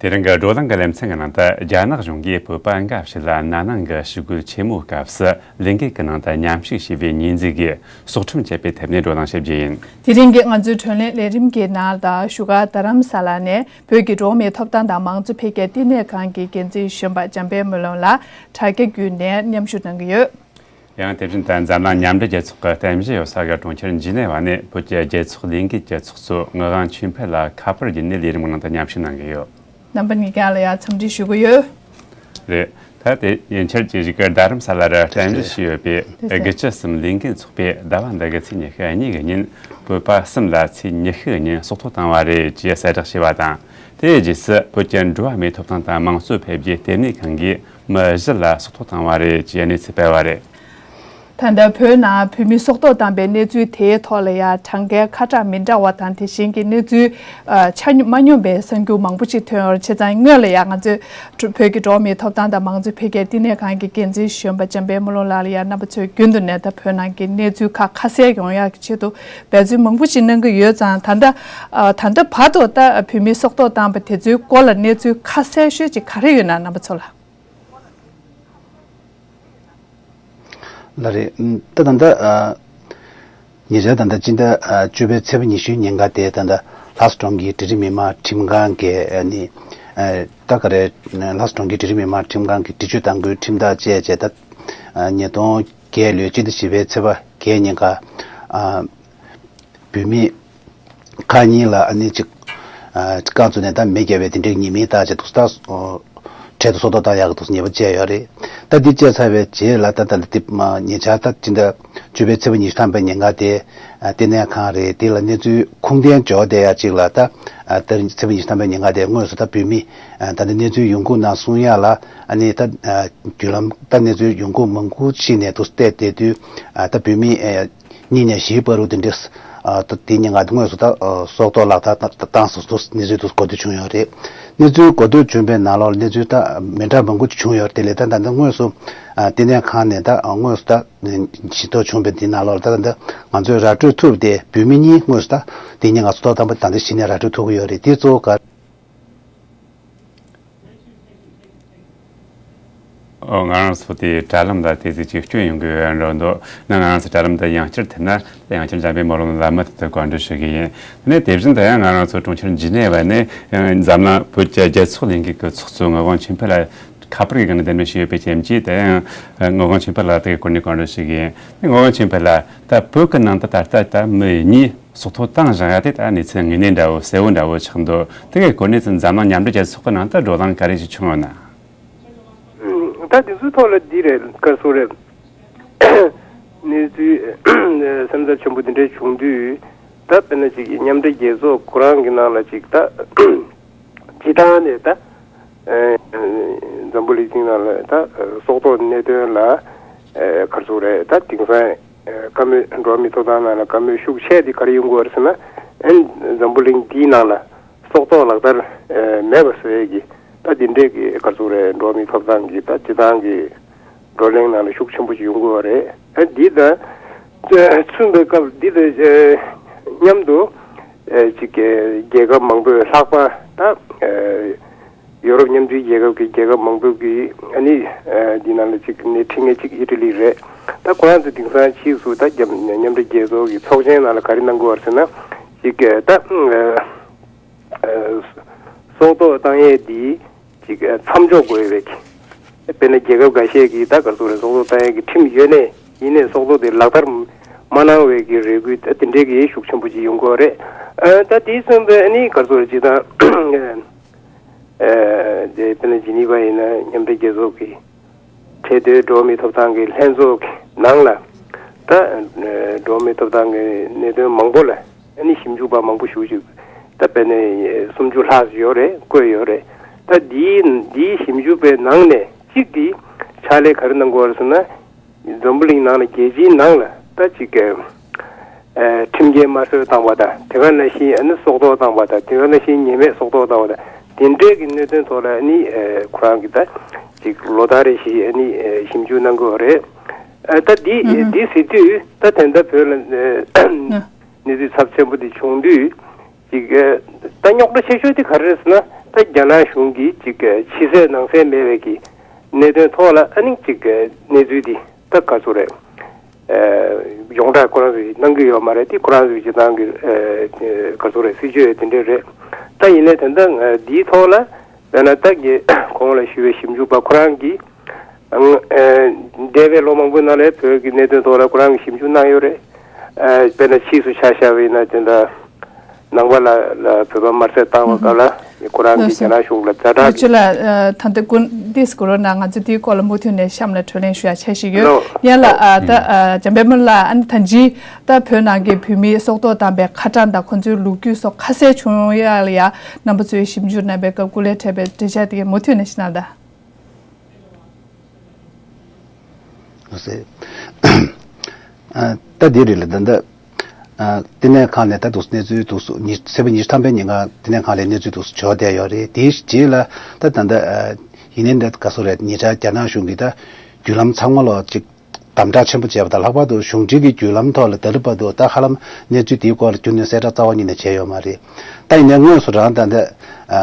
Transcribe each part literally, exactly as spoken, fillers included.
དེ་རིང་གི་བགྲོ་གླེང་གི་ལེ་ཚན་གྱི་ནང་དུ། རྒྱ་ནག་གཞུང་གིས་བོད་པ་འགའ་ཞིག་ལ་ན་ནིང་གི་ཞི་རྒོལ་ཆེན་མོའི་སྐབས་སུ་ལས་འགུལ་གྱི་ནང་དུ་མཉམ་ཞུགས་བྱས་པའི་ཉེས་འཛུགས་ཀྱིས་སྲོག་ཁྲིམས་བཅད་པའི་ཐད་ནས་བགྲོ་གླེང་བྱེད་རྒྱུ་ཡིན། དེ་རིང་གི་ང་ཚོའི་བགྲོ་གླེང་ལས་རིམ་གྱི་ནང་ལ། བཞུགས་སྒར་རྡ་རམ་ས་ལ་ནས་བོད་ཀྱི་འགྲོ་བ་མིའི་ཐོབ་ཐང་དང་མང་གཙོ་འཕེལ་རྒྱས་བསྟི་གནས་ཁང་གི་འགན་འཛིན་གཞོན་པ་འཇམ་དཔལ་སྨོན་ལམ་ལགས་དྲ་རྒྱ་བརྒྱུད་ནས་མཉམ་ཞུགས་གནང་གི་ཡོད། ཡང་དེ་བཞིན་དུ་འཛམ་གླིང་མཉམ་འབྲེལ་རྒྱལ་ཚོགས་ཀྱི་རྟེན་གཞི་ཡོད་ས་གི་གྲོང་ཁྱེར་ཇི་ནེ་ཝ་ནས་བོད་ཀྱི་རྒྱལ་ཚོགས་ལས་འགུལ་གྱི་ཚོགས་གཙོ་ངག་དབང་ཆོས་འཕེལ་ལགས་ཁ་པར་བརྒྱུད་ནས་ལས་རིམ་ནང་དུ་མཉམ་ཞུགས་གནང་གི་ཡོད། རྣམ་པ་གཉིས་ཀ་ལ་ཡང་འཚམས་འདྲི་ཞུ་གི་ཡོད། རེད། ད་དེ་ཡན་ཆད་ཀྱི་གཞུག་གི་རྡ་རམ་ས་ལར་རྟེན་གཞི་བྱས་ཡོད་པའི་དགུ་བཅུ་གསུམ་ལས་འགུལ་ཚོགས་པས་ཟླ་བ་འདི་གི་ཚེས་ཉི་ཤུ་གཉིས་ཀྱི་ཉིན་བོད་པ་གསུམ་ལ་ཚེས་ཉི་ཤུ་ཉིན་སྲོག་ཐོག་བཏང་བ་རེད་ཅེས་གསལ་བསྒྲགས་བྱས་པ་དང་། དེའི་རྗེས་སུ་བོད་ཀྱི་འགྲོ་བ་མིའི་ཐོབ་ཐང་དང་དམངས་གཙོ་འཕེལ་རྒྱས་ལྟེ་གནས་ཁང་གིས་མི་བཞི་ལ་སྲོག་ཐོག་བཏང་བ་རེད་ཅེས་གནས་ཚུལ་སྤེལ་བ་རེད། ད་ལྟ་བོད་ནང་བོད་མི་སྲོག་ཐོག་བཏང་པའི་གནས་ཚུལ་དེའི་ཐོག་ལ་ཡང་གྲངས་ཀའི་ཁ་གྲངས་མི་འདྲ་བ་དང་། དེ་བཞིན་གྱི་གནས་ཚུལ་ཨ་ཆ་སྙོམས་མ་སྙོམས་པའི་གསར་འགྱུར་མང་པོ་ཞིག་ཐོན་ཡོད་རེད། བྱས་ཙང་སྔོན་ལ་ཡང་ང་ཚོས་བོད་ཀྱི་འགྲོ་བ་མིའི་ཐོབ་ཐང་དང་མང་གཙོ་འཕེལ་རྒྱས་བསྟི་གནས་ཁང་གི་འགན་འཛིན་གཞོན་པ་འཇམ་དཔལ་སྨོན་ལམ་ལགས་ལ་ཡང་རྣམ་པ་ཚོས་རྒྱུན་དུ་ནས་ད་བོད་ནང་གི་གནས་ཚུལ་ཁག་ཁ་གསལ་ཡོང་ཡག་གི་ཆེད་དུ་འབད་བརྩོན་མང་པོ་ཞིག་གནང་གི་ཡོད་ཙང་། ད་ལྟ་ཨ་ད་ལྟ་བར་དུ་ད་བོད་མི་སྲོག་ཐོག་བཏང་པ་དེ་ཚོའི་སྐོར་ལ་གནས་ཚུལ་ཁ་གསལ་ཤོས་ཅིག་ག་རེ་ཡོད་ན་རྣམ་པ་ཚོ་ལ། ལགས་རེད། ད་ད་ལྟ་ཨ་ཉེ་ཆར་ད་ལྟ་སྤྱི་ཟླ་ཨ་བཅུ་པའི་ཚེས་པ་ཉི་ཤུའི་ཉིན་ཀ་དེ་ད་ལྟ་ལྷ་ས་གྲོང་ཁྱེར་འབྲིང་རིམ་མི་མང་ཁྲིམས་ཁང་གི་ཨ་ནི་ཨ་ད་ག་རེ། ལྷ་ས་གྲོང་ཁྱེར་འབྲིང་རིམ་མི་མང་ཁྲིམས་ཁང་གི་འདྲི་གཅོད་དང་སྐུལ་ཁྲིམས་ཐག་བཅད་བྱས། ད་ཨ་ཉིས་སྟོང་བརྒྱད་ལོའི་སྤྱི་ཟླ་བཞི་པའི་ཚེས་པ་བརྒྱད་ཉིན་ཀ་ཨ་བོད་མི་ཁག་གཉིས་ལ་ཨ་ནི་ཅིག་ཨ་རྐང་བཙུགས་ནས་ད་མེ་བརྒྱབ་པའི་དེ་འདྲའི་ཉེས་མིང་བཏགས་བྱས་འདུག་ད་འཕྲལ་དུ་སྲོག་ཐོག་བཏང་ཡག་གི་འདུག་ཉེས་པ་བཅད་ཡོད་རེད། ད་འདི་བཅད་ཚར་བའི་རྗེས་ལ་ད་ད་ལྟ་དེ་མ་ཉེ་ཆར་ད་སྤྱི་ཟླ་བཅུ་པའི་ཚེས་པ་ཉི་ཤུ་ཐམ་པའི་ཉིན་ཀ་དེ་ཨ་བསྟི་གནས་ཁང་རེད། དེ་ལ་གནས་ཚུལ་ཁུངས་ལྡན་འབྱོར་བསྡད་ཡག་ཅིག་ལ། ད་ཨ་ད་རིང་ཚེས་པ་ཉི་ཤུ་ཐམ་པའི་ཉིན་ཀ་དེ་དངོས་སུ་ད་བོད་མི་ཨ་ད་ལྟ་གནས་ཚུལ་ཡོང་ཁུངས་ནང་གསུང་ཡག་ལ། ཨ་ནི་ད་ཨ་བརྒྱུད་ལམ་ད་གནས་ཚུལ་ཡོང་ཁུངས་མང་པོ་ཞིག་ནས་འདུག་བལྟས་བསྡད་དུས། ཨ་ད་བོད་མི་ཨ་གཉིས་ནས་བཞིའི་བར་དུ་དེ་འདྲའི་ཨ་ད་དེ་ཉིན་ཀ་དངོས་སུ་ད་ཨ་སྲོག་ཐོག་ལག་བསྟར་བཏང་སོང་འདུག་གནས་ཚུལ་འདུག་གོ་ཐོས་བྱུང་ཡོད་རེད། གནས་ཚུལ་གོ་ཐོས་བྱུང་བའི་ནང་ལོགས་ལ་གནས་ཚུལ་ད་མི་འདྲ་མང་པོ་ཞིག་བྱུང་ཡོད་རེད། དེ་ལས་ད་ད་ལྟ་དངོས་སུ་ཨ་བསྟི་གནས་ཁང་ནས་ད་དངོས་སུ་ད་ཞིབ་ཐོག་བྱུང་བའི་དེ་ནང་ལོགས་ལ་ད་ད་ང་ཚོས་ར་སྤྲོད་ཐུབ་སྟེ། བོད་མི་གཉིས་དངོས་སུ་ད་དེ་ཉིན་ཀ་སྲོག་ཐོག་བཏང་པ་ད་ལྟ་གཞི་ནས་ར་སྤྲོད་ཐུབ་ཀྱི་ཡོད་རེད། དེ་གཙོ་བོ་ག་ཨོ། ང་རང་ཚོ་དེའི་དྲ་ལམ་ལ་དེ་ཟིག་ཅིག་སྐྱོན་ཡོང་གི་ཡོད་འགྲོ་འདུག་ན། ང་རང་ཚོ་དྲ་ལམ་དུ་ཡང་བསྐྱར་ཐེབས་ན། ཡང་བསྐྱར་འཇམ་པའི་སྨོན་ལམ་ལ་མུ་མཐུད་དུ་བཀའ་འདྲི་ཞུ་གི་ཡིན། དེ་ནས་དེ་བཞིན་དུ་ཡང་ང་རང་ཚོ་གྲོང་ཁྱེར་ཇི་ནེ་ཝ་ནས་འཛམ་གླིང་བོད་ཀྱི་རྒྱལ་ཚོགས་ལས་འགུལ་གྱི་ཚོགས་གཙོ་ངག་དབང་ཆོས་འཕེལ་ལགས་ཁ་པར་གྱི་སྒང་ནས་གདན་འདྲེན་ཞུས་ཡོད་པའི་རྐྱེན་གྱིས། དེ་ཡང་ངག་དབང་ཆོས་འཕེལ་ལགས་དེ་གི་སྐོར་ནས་བཀའ་འདྲི་ཞུ་གི་ཡིན། ངག་དབང་ཆོས་འཕེལ་ལགས། ད་བོད་ཀྱི་ནང་དུ་ད་ལྟ་ད་མི་གཉིས་སྲོག་ཐོག་བཏང་བཞག་ཡ་དེ་ད་གནས་ཚུལ་དངོས་གནས་འདྲ་བོ་གསལ་བོ་འདྲ་བོ་ཆགས་འདུག་དེ་གའི་སྐོར་ནས་འཛམ་གླིང་མཉམ་འབྲེལ་རྒྱལ་ཚོགས་ཀྱི་ནང་དུ་བགྲོ་གླེང་ག་རེ་ཞིག་བྱུང་ཡོད་ན། ད་དེ་ཚོའི་ཐོག་ལ་འདི་རེད། ག་རེ་ཟེར་དགོས་རེད། གནས་ཚུལ་སེམས་འཚབ་ཆེན་པོ་འདི་འདྲ་བྱུང་དུས། ད་དཔེར་ན་ཅིག་མཉམ་འབྲེལ་རྒྱལ་ཚོགས་ཁོ་རང་གི་ནང་ལ་ཅིག་ད་སྤྱི་བཏང་ནས་ད། ཨ་འཛམ་བུ་གླིང་སྟེང་ནང་ལ་ད་སྲོག་ཐོག་གནད་དོན་ལ། ཨ་ག་རེ་ཟེར་དགོས་རེད། ད་དེང་སང་ཨ་བཀའ་མོལ། འགྲོ་བ་མིའི་ཐོབ་ཐང་ནང་ལ་བཀའ་མོལ་ཤུགས་ཆེ་དེ་ག་རེ་ཡོང་གི་ཡོད་རེད་ཟེར་ན། ཨ་འཛམ་བུ་གླིང་འདིའི་ནང་ལ་སྲོག་ཐོག་ལག་བསྟར་ཨ་མེད་པ་བཟོ་ཡས་ཀྱི། ད་དེ་འདྲས་ཀྱི་ག་རེ་ཟེར་དགོས་རེད། འགྲོ་བ་མིའི་ཐོབ་ཐང་གི་ད་སྤྱི་བཏང་གི་བགྲོ་གླེང་ནང་ལ་ཤུགས་ཆེན་པོ་ཞིག་ཡོང་གི་ཡོད་རེད། ཨ་འདི་དང་མཚུངས་པའི་སྐབས་འདི་དང་མཉམ་དུ་ཨ་ཅིག་རྒྱལ་ཁབ་མང་པོས། ལྷག་པར་ད་ཨ་ཡོ་རོབ་མཉམ་འབྲེལ་རྒྱལ་ཁབ་ཀྱི་རྒྱལ་ཁབ་མང་པོ་གིས་ཨ་ནི་ཨ་འདི་ནང་ལ་གཅིག་ནི་ཁྲི་ངན་གཅིག་ཨི་ཊ་ལི་རེད། ད་ཁོ་རང་ཚོ་དེང་སང་ཕྱིས་སུ་ད་རྒྱ་མཉམ་འབྲེལ་རྒྱལ་ཚོགས་ཀྱི་ཚོགས་ཆེན་ནང་ལ་ག་རེ་གནང་གི་ཡོད་རེད་ཟེར་ན། གཅིག་ད་ཨ་སྲོག་ཐོག་བཏང་ཡས་འདི་གཅིག་མཚམས་འཇོག་དགོས་པའི་གི། དཔེར་ན་རྒྱལ་ཁབ་འགའ་ཤས་ཀྱིས་ད་ག་རེ་ཟེར་དགོས་རེད། སྲོག་ཐོག་བཏང་ཡས་ཀྱི་ཁྲིམས་ཡོད་ནའི། ཡིན་ནའི་སྲོག་ཐོག་དེ་ལག་བསྟར་མ་གནང་བའི་གི་རེ་སྐུལ་ད་དེ་འདྲའི་གི་ཤུགས་ཆེན་པོ་ཅིག་ཡོང་གི་ཡོད་རེད། ཨ་ད་དེ་མཚུངས་པའི་ཨ་ནི་ག་རེ་ཟེར་དགོས་རེད། སྤྱི་བཏང་ཨ་དེ་དཔེར་ན་ཇི་ནི་ཝ་ཡིན་ན་མཉམ་འབྲེལ་རྒྱལ་ཚོགས་ཀྱི་ཁྲལ་དོན་འགྲོ་བ་མིའི་ཐོབ་ཐང་གི་ལྷན་ཚོགས་ཀྱི་ནང་ལ་ད་ཨ་འགྲོ་བ་མིའི་ཐོབ་ཐང་གི་གནད་དོན་མང་པོ་ལ་ཨ་ནི་ཞིབ་འཇུག་པ་མང་པོ་ཞེ་པོ་ཅིག་ད་དཔེར་ན་སུམ་ཅུ་ལྷག་ཡོད་རེད། བསྐོས་ཡོད་རེད། ད་འདིའི་འདིའི་ཞིབ་འཇུག་པའི་ནང་ནས་གཅིག་དེ་ཕྱག་ལས་ག་རེ་གནང་གི་ཡོད་རེད་ཟེར་ན། འཛམ་བུ་གླིང་ནང་ལ་རྒྱལ་སྤྱིའི་ནང་ལ་ད་ཅིག་ཨ་ཁྲིམས་འགལ་དམར་གསོད་བཏང་བ་དང་། དེ་ག་ནང་བཞིན་ཨ་ནི་སྲོག་ཐོག་བཏང་བ་དང་། དེ་ག་ནང་བཞིན་ཉེས་མེད་སྲོག་ཐོག་བཏང་བ་དང་། དེ་འདྲའི་གི་གནད་དོན་ཐོག་ལ་ཨ་ནི་ཨ་ཁོ་རང་གིས་ད་ཅིག་ལོ་ལྟར་རེ་བཞིན་ཨ་ནི་ཨ་ཞིབ་འཇུག་གནང་གི་ཡོད་རེད། ཨ་ད་འདི་ཨུ་ཧུམ། འདི་ཟེར་དུས་ད་དེ་འདྲ་བོད་ལ་ཨ་ཨ་གནས་ཚུལ་ཚབས་ཆེན་པོ་འདི་བྱུང་དུས། ཅིག་ཨ་ད་རྙོག་དྲ་ཆེ་ཤོས་དེ་ག་རེ་རེད་ཟེར་ན། ད་རྒྱ་ནག་གཞུང་གིས་ཅིག་ཕྱི་གསལ་ནང་གསལ་མེད་པའི་གི་གནད་དོན་ཐོག་ལ་ཨ་ནི་ཅིག་གནས་ཚུལ་འདི་ད་ག་ཚོད་རེད། ཡོངས་གྲགས་ཁོ་རང་ཚོས་གནང་གི་ཡོད་མ་རེད། དེ་ཁོ་རང་ཚོས་སྤྱིར་བཏང་གི་ག་ཚོད་རེད། སྲིད་ཇུས་དེ་འདྲས་རེད། ད་ཡིན་ནའི་ད་ལྟ་འདིའི་ཐོག་ལ་དཔེར་ན་ད་གོང་ལ་ཞུས་པའི་ཞིབ་འཇུག་པ་ཁོ་རང་གིས། འདས་པའི་ལོ་མང་པོའི་ནང་ལ་བོད་ཀྱི་གནད་དོན་ཐོག་ལ་ཁོ་རང་གིས་ཞིབ་འཇུག་གནང་ཡོད་རེད། དཔེར་ན་ཕྱིས་སུ་ཆ་བཞག་པ་ཡིན་ན་དེ་འདྲ་ནང་པ་ལ་ལ་བོད་པ་དམར་གསོད་བཏང་བ་སྐབས་ལ་ཁོ་རང་གིས་རྒྱ་ནག་གཞུང་ལ་ཛ་དྲག་གི་ལ་ད་ལྟ་ཀུན་ཏིས་གུ་རུ་ན་ང་ཚོ་དེའི་སྐོར་ལ་མུ་མཐུད་ནས་གཤམ་ལ་གྲོས་གླེང་ཞུ་ཡ་འཆར་གཞི་ཡོད། ལོ། ཡན་ལ་ཨ་ད་ཨ་འཇམ་དཔལ་མོ་ལགས། ཨ་ནི་ད་ཅི་ད་བོད་ནང་གི་བོད་མིའི་སྲོག་ཐོག་བཏང་པའི་ཁ་གྲངས་དང་ཁོང་ཚོའི་ལོ་རྒྱུས་སོགས་ཁ་གསལ་བྱུང་ཡ་ལ་ཡ་རྣམ་པ་ཚོས་ཞིབ་འཇུག་གནང་པའི་སྐབས་སྐུ་ལས་འཕྲད་པའི་འགྲེལ་བཤད་དེ་གའི་མུ་མཐུད་ནས་ཤེས་ན་ད། ཨ་ཟེར། ཨ་ད་འདི་རེད་ལ་ད་ལྟ་ཨ་བསྟི་གནས་ཁང་ནས་ད་འདུག་གནས་ཚུལ་འདུག་ཉི་ཚེས་པ་ཉི་ཤུ་ཐམ་པའི་ཉིན་ག་བསྟི་གནས་ཁང་ལ་གནས་ཚུལ་འདུག་འབྱོར་བསྡད་ཡོད་རེད། དེའི་རྗེས་ལ་ད་ད་ལྟ་ཨ་ཡིན་ནའི་ད་ག་སོ་རེད། ཉེ་ཆར་རྒྱ་ནག་གཞུང་གིས་ད་བརྒྱུད་ལམ་ཚང་མ་ལོག་ཅིག་དམ་དྲག་ཆེན་པོ་བྱས་པ་དང་། ལྷག་པར་དུ་གཞུང་འབྲེལ་གྱི་བརྒྱུད་ལམ་ཐོག་ལ་ད་ལྟ་བར་དུ་ད་ཧ་ལམ་གནས་ཚུལ་དེའི་སྐོར་ལ་ཁྱོན་ནས་གསལ་བསྒྲགས་རྩ་བ་ཉིད་ནས་བྱས་ཡོད་མ་རེད། ད་ཡིན་ནའི་དངོས་སུ་རང་ད་ལྟ་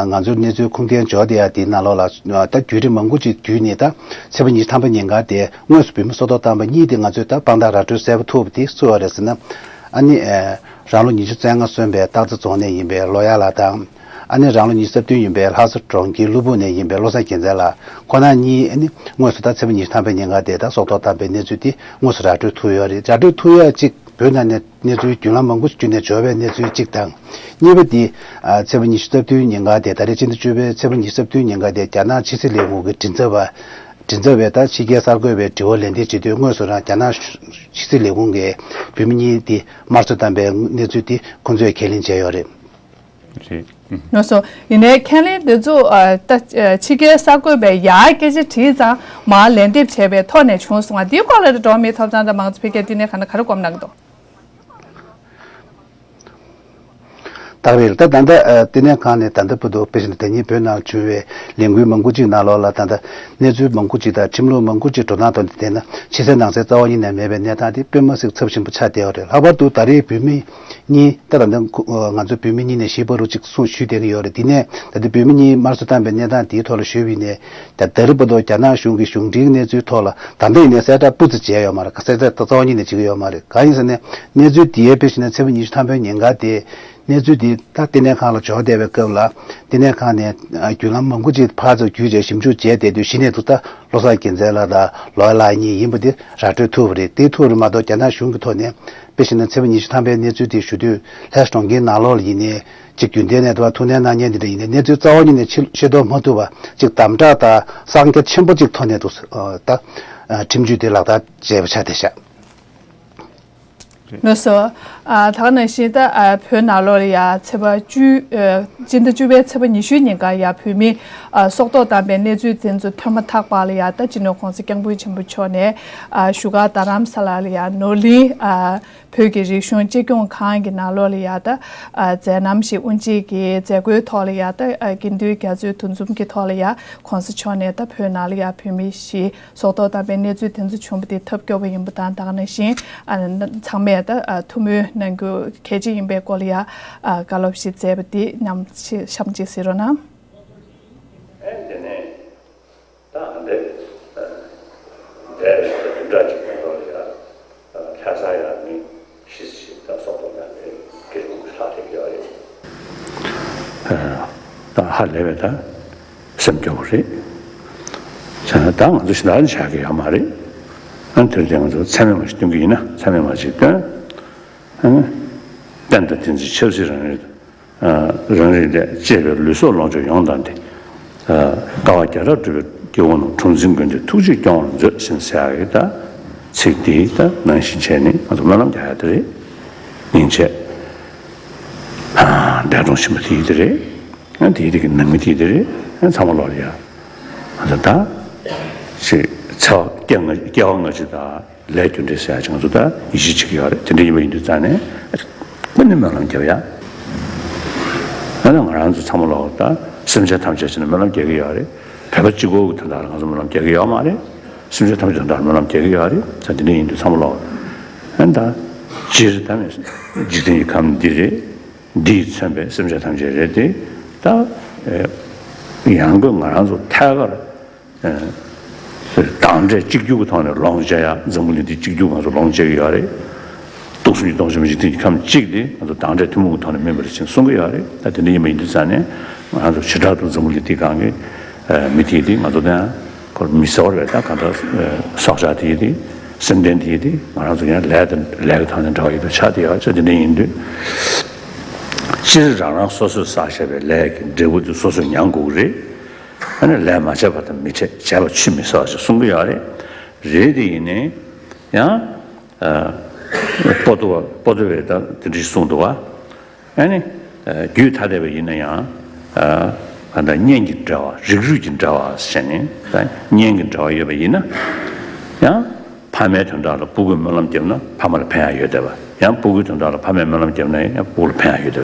ང་ཚོར་གནས་ཚུལ་ཁུངས་ལྡན་འབྱོར་བསྡད་ཡ་དེའི་ནང་ལོགས་ལ་ད་བརྒྱུད་རིམ་མང་པོ་ཅིག་བརྒྱུད་ནས། ད་ཚེས་པ་ཉི་ཤུ་ཐམ་པ་ཉིན་ག་དེ་དངོས་སུ་བོད་མི་སྲོག་ཐོག་བཏང་པ་གཉིས་དེ་ང་ཚོས་ད་དཔང་རྟགས་ར་སྤྲོད་གསལ་པོ་ཐུབ་པ་དེ་སུ་བ་རེད་ཟེར་ན། ཨ་ནི་རང་ལོ་ཉི་ཤུ་རྩ་ལྔ་སོན་པའི་སྟག་རྩེ་རྫོང་ནས་ཡིན་པའི་ལོ་ཡ་ལགས་དང་། ཨ་ནི་རང་ལོ་ཉི་ཤུ་རྩ་བདུན་ཡིན་པའི་ལྷ་ས་གྲོང་ཁྱེར་ཀླུ་སྦུག་ནས་ཡིན་པའི་བློ་བཟང་རྒྱལ་མཚན་ལགས་ཁོ་ན་གཉིས། ཨ་ནི་དངོས་སུ་ད་ཚེས་པ་ཉི་ཤུ་ཐམ་པའི་ཉིན་ག་དེ་ད་སྲོག་ཐོག་བཏང་པའི་གནས་ཚུལ་དེ་དངོས་སུ་ར་སྤྲོད་ཐུབ་ཡོད་རེད། ར་སྤྲོད་ཐུབ་ཡ་གཅིག་བོད་ནང་ནས་གནས་ཚུལ་བརྒྱུད་ལམ་མང་པོ་ཞིག་བརྒྱུད་ནས་འབྱོར་བའི་གནས་ཚུལ་གཅིག་དང་། གཉིས་པ་དེ་ཨ་ཚེས་པ་ཉི་ཤུ་རྩ་བདུན་ཉིན་ག་དེ་ད་རེས་སྤྱི་ཟླ་བཅུ་པའི་ཚེས་པ་ཉི་ཤུ་རྩ་བདུན་ཉིན་ག་དེ་རྒྱ་ནག་ཕྱི་སྲིད་ལས་ཁུངས་ཀྱི་མགྲིན་ཚབ་པ་མགྲིན་ཚབ་པས་ད་ཕྱི་རྒྱལ་གསར་འགོད་པའི་དྲི་བ་ལན་འདེབས་བྱེད་དུས་དངོས་སུ་རང་རྒྱ་ནག་ཕྱི་སྲིད་ལས་ཁུངས་ཀྱིས་བོད་མི་གཉིས་དེ་དམར་གསོད་བཏང་པའི་གནས་ཚུལ་དེ་ཁོང་ཚོས་ཁས་ལེན་བྱས་ཡོད་རེད། རེད། ལགས་སོ། ཡིན་ནའི་ཁས་ལེན་དེ་ཚོ་ཨ་ད་ཨ་ཕྱི་རྒྱལ་གསར་འགོད་པས་ཡར་སྐད་ཆ་དྲིས་ཙང་མར་ལན་འདེབས་བྱས་པའི་ཐོག་ནས་བྱུང་སོང་བ། འདིའི་སྐོར་ལ་འགྲོ་བ་མིའི་ཐོབ་ཐང་དང་མང་གཙོ་འཕེལ་རྒྱས་བསྟི་གནས་ཁང་ནས་ག་རེ་སྒོམ་གནང་གི་འདུག་ད་རེད། ད་ད་ལྟ་ཨ་བསྟི་གནས་ཁང་ནས་ད་ལྟ་བར་དུ་དཔེ་བཞག་ན་ད་ཉིད་བོད་ནང་བྱུང་བའི་ལས་འགུལ་མང་པོ་ཅིག་ནང་ལོགས་ལ་ད་ལྟ་གནས་ཚུལ་མང་པོ་ཅིག་དང་ཁྲིམས་ལུགས་མང་པོ་ཅིག་འགྲོ་སྟངས་ཐོག་ནས་བལྟས་ན་ཕྱི་གསལ་ནང་གསལ་རྩ་བ་ཉིད་ནས་མེད་པའི་གནས་སྟངས་དེ་དཔེ་མ་སྲིད་ཚབས་ཆེན་པོ་ཆགས་བསྡད་ཡོད་རེད། ལྷག་པར་དུ་ད་རེས་བོད་མི་གཉིས་ད་ད་ལྟ་ཁོ་ང་ཚོ་བོད་མི་གཉིས་ནས་བཞི་བར་དུ་ཅིག་གསུང་ཞུས་བསྡད་ཀྱི་ཡོད་རེད། དེ་ནས་ད་ལྟ་བོད་མི་གཉིས་དམར་གསོད་བཏང་པའི་གནས་སྟངས་དེའི་ཐོག་ལ་ཞུས་པ་ཡིན་ནའི། ད་ད་རེས་བར་དུ་རྒྱ་ནག་གཞུང་གི་གཞུང་འབྲེལ་གནས་ཚུལ་ཐོག་ལ་ད་ལྟ་ཡིན་ནའི་གསལ་བསྒྲགས་སྤུ་ཙམ་བྱས་ཡོད་མ་རེད། གསལ་བསྒྲགས་རྩ་བ་ཉིད་ནས་བྱེད་ཀྱི་ཡོད་མ་རེད། གང་ཡིན་ཟེར་ན་གནས་ཚུལ་དེའི་དཔེ་བཞག་ན་ཚེས་པ་ཉི་ཤུ་ཐམ་པའི་ཉིན་ག་དེ་གནས་ཚུལ་དེ་ད་བསྟི་གནས་ཁང་ལ་འབྱོར་བསྡད་པའི་སྐབས་ལ་བསྟི་གནས་ཁང་ནས་ཨ་བརྒྱུད་ལམ་མང་པོ་ཅིག་ཕར་ཚུར་བརྒྱུད་བྱས་ཞིབ་འཇུག་བྱས་བསྡད་དུས་གཞི་ནས་འདུག་ད་བློ་བཟང་རྒྱལ་མཚན་ལགས་དང་ལོ་ཡ་ལགས་གཉིས་ཡིན་པ་དེ་ར་སྤྲོད་ཐུབ་པ་རེད། དེ་ཐུབ་པ་རེད་མ་གཏོགས་རྒྱ་ནག་གཞུང་གི་ཐོག་ནས་དཔེ་བཞག་ན་ཚེས་པ་ཉི་ཤུ་ཐམ་པའི་གནས་ཚུལ་དེ་ཞུ་དུས་ལྷ་ས་གྲོང་ཁྱེར་ནང་ལོགས་ལ་ཡིན་ནའི་ཅིག་རྒྱུན་ལྡན་ནས་འདུག་ཐུགས་སྣང་གནང་མཁན་དེ་འདྲ་ཡིན་ནའི་གནས་ཚུལ་རྩ་བ་ཉིད་ནས་ཤེས་ཤེས་རྟོགས་མ་ཐུབ་པ་ཅིག་དམ་དྲག་དང་གསང་རྒྱ་ཆེན་པོ་ཅིག་ཐོག་ནས་འདུག་ད་ཁྲིམས་གཅོད་དེ་ལག་བསྟར་བྱས་པ་ཆགས་བསྡད་ཤག་ལགས་སོ། ཨ་ད་ག་ནང་བཞིན་ད་ཨ་བོད་ནང་ལོགས་ལ་ཡ་ཚེས་པ་བཅུ་ཨ་སྤྱི་ཟླ་བཅུ་པའི་ཚེས་པ་ཉི་ཤུའི་ཉིན་ཀ་ཡ་བོད་མི་ཨ་སྲོག་ཐོག་བཏང་པའི་གནས་ཚུལ་དེ་ཚོ་ཐོན་མ་ཐག་པ་ལ་ཡ་ད་སྤྱི་ནོར་༸གོང་ས་༸སྐྱབས་མགོན་ཆེན་པོ་མཆོག་ནས་ཨ་བཞུགས་སྒར་རྡ་རམ་ས་ལ་ལ་ཡ་ནོར་གླིང་ཨ་བོད་ཀྱི་རིག་གཞུང་གཅེས་སྐྱོང་ཁང་གི་ནང་ལོགས་ལ་ཡ་ད་ཨ་མཛད་རྣམ་ཞིག་དབུ་འབྱེད་ཀྱི་མཛད་སྒོའི་ཐོག་ལ་ཡ་ད་ཨ་དགེ་འདུན་རྒྱ་མཚོའི་འདུ་འཛོམས་ཀྱི་ཐོག་ལ་ཡ་༸གོང་ས་མཆོག་ནས་ད་བོད་ནང་ལ་ཡ་བོད་མི་ཞིག་སྲོག་ཐོག་བཏང་པའི་གནས་ཚུལ་དེ་ཚོ་བྱུང་བ་དེ་ཐབས་སྐྱོ་བོ་ཡིན་པ་དང་། ད་ག་ནང་བཞིན་ཨ་ཚང་མས་ད་ཨ་ཐུགས་སྨོན་གནང་རྒྱུ་གལ་ཆེ་ཡིན་པའི་སྐོར་ལ་ཡ་ཨ་བཀའ་སློབ་ཞིག་མཛད་པ་དེ་མཉམ་ཞིག་གཤམ་གཅིག་གཟིགས་རོགས་གནང་། ཨེ་དེ་ནས་ད་འདི་འདི་བདུན་ཕྲག་གཅིག་གི་ཐོག་ལ་ཡ་ལྷ་ས་ཡ་མི་བཞི་ཞིག་ད་སྲོག་ཐོག་བཏང་པའི་གི་ལུང་ལྷག་ཐེབས་ཡོད་རེད། ད་ཧ་ལས་པའི་ད། སེམས་སྐྱོ་བོ་རེད། བྱས་ན་ད་ང་ཚོ་ཞིག་ནང་བཞག་གི་ཡོད་མ་རེད། ཨ་ནི་དེར་བརྟེན་ང་ཚོ་མཚན་སྨད་མ་ཞིག་སྟོན་གྱི་ཡིན་ན་མཚན་སྨད་མ་ཞིག་སྟོན། ཨ་ནི་བསྟན་དང་བསྟན་འཛིན་ཆབ་སྲིད་རང་རིགས་རང་རིགས་ལས་གཅེས་པའི་ལུས་སྲོག་ལོངས་སྤྱོད་ཡོངས་བདག་འདི། དཀའ་བ་བརྒྱ་ཕྲག་སྒྲུབ་པའི་སྐྱེ་བོ་རྣམས་གྲངས་འཛིན་མགོན་དེ་ཐུགས་རྗེས་སྐྱོང་བར་མཛོད་ཟེར་ཟེར་ཡག་གི་ད་ཚིག་འདི་ད་ནང་བཞིན་བྱས་ནས་ང་ཚོ་སྨོན་ལམ་རྒྱག་ཡག་དེ་རེད། སྙིང་རྗེ། འདས་གྲོངས་ཕྱིན་པ་དེ་ཡིན་དེ་རེད། ཨ་དེའི་རིགས་ཀྱི་ནང་མི་དེ་ཡིན་དེ་རེད། ཨ་ཚང་མ་ལོག་ལ་ཡ། ཨ་ད་ད་ཅིག་འཚེ་བ་སྐྱེ་བ་སྔ་ཕྱི་དང་ལས་རྒྱུ་འབྲས་ཟེར་ཡ་ཅིག་ང་ཚོ་ད་ཡིད་ཆེས་བྱེད་ཀྱི་ཡོད་རེད། དེ་འདྲ་ཡིན་པ་ཡིན་དུས་ཙང་ནས་ཨ་ནི་སྨོན་ལམ་རྒྱབ་ཡ། ཨ་ནི་ང་རང་ཚོ་ཚང་མ་ལོག་ད་སེམས་ཅན་ཐམས་ཅད་ཕྱིར་ན་སྨོན་ལམ་རྒྱག་གི་ཡོད་རེད། བོད་པ་གཅིག་པོ་གི་དོན་དག་ལ་ང་ཚོ་སྨོན་ལམ་རྒྱག་གི་ཡོད་མ་རེད། སེམས་ཅན་ཐམས་ཅད་དོན་དག་ལ་སྨོན་ལམ་རྒྱག་གི་ཡོད་རེད། ད་དེ་འདྲ་ཡིན་དུས་ཚང་མ་ལོག་ཨ་ནི་ད་སྤྱིར་ད་ནི་འཇིག་རྟེན་གྱི་ཁམས་འདི་རེད། འདིས་མཚོན་པའི་སེམས་ཅན་ཐམས་ཅད་རེད་དེ། ད་ཨེ་ ཡང་སྒོས་ང་རང་ཚོ་ཐད་ཀར་ཨ་བདག་འབྲས་གཅིག་གྱུར་གྱི་ཐོག་ནས་ལོངས་སྤྱད་ཡ། འཛམ་བུ་གླིང་འདི་གཅིག་གྱུར་ང་ཚོ་ལོངས་སྤྱད་ཀྱི་ཡོད་རེད། སྟོང་གསུམ་གྱི་སྟོང་གཞི་མ་འཇིག་རྟེན་གྱི་ཁམས་གཅིག་དེ་ང་ཚོ་བདག་འབྲས་ཐུན་མོང་གི་ཐོག་ནས་སྨིན་པ་རེད་ཅེས་གསུང་གི་ཡོད་རེད། ད་དེ་འདྲ་ཡིན་པ་ཡིན་དུས་ཙང་ནས་ང་རང་ཚོ་བྱེ་བྲག་ཏུ་འཛམ་བུ་གླིང་འདི་སྒང་གི་ཨ་མི་དེ་དེ་ང་ཚོ་དང་ཁོར་མི་ཟེར་བ་རེད། ད་གང་ལྟར་ཨ་སྲོག་ཆགས་དེ་དེ་སེམས་ལྡན་དེ་དེ་ང་རང་ཚོ་ཡང་ལས་དང་ལས་ཀྱི་ཐོག་ནས་འབྲེལ་བ་ཡོད་པ་ཆགས་བསྡད་ཡོད་ཅེས། དེ་འདྲ་ཡིན་དུས་སྤྱིར་རང་རང་སོ་སོས་བསགས་བཞག་པའི་ལས་ཀྱི་འབྲས་བུ་དེ་སོ་སོས་མྱང་དགོས་ཀྱི་རེད། ཨ་ནི་ལས་མ་བྱས་པ་དང་མི་འཕྲད། བྱས་པ་ཆུད་མི་ཟ་ཞེས་གསུང་གི་ཡོད་རེད། རེད་དེ་ཡིན་ནའི་ཡང་ཨ་པོ་ཏོ་པོ་ཏོ་བས་ད་དེ་འདྲ་གསུངས་འདུག་བ། ཨ་ནི་ཨ་རྒྱུད་ཐ་དད་པ་ཡིན་ན་ཡང་ཨ་གང་ལྟར་གཉེན་གྱི་འབྲེལ་བ། རིགས་རུས་ཀྱི་འབྲེལ་བ་ཟེར་ནས། ད་གཉེན་གྱི་འབྲེལ་བ་ཡོད་པ་ཡིན་ན་ཡང་ཕ་མའི་དོན་དག་ལ་སྤུ་གུས་སྨོན་ལམ་བརྒྱབ་ན་ཕ་མ་ལ་ཕན་ཡག་ཡོད་བསྡད་པ། ཡང་སྤུ་གུའི་དོན་དག་ལ་ཕ་མས་སྨོན་ལམ་བརྒྱབ་ན་ཡང་སྤུ་གུ་ལ་ཕན་ཡག་ཡོད་བསྡད་པ།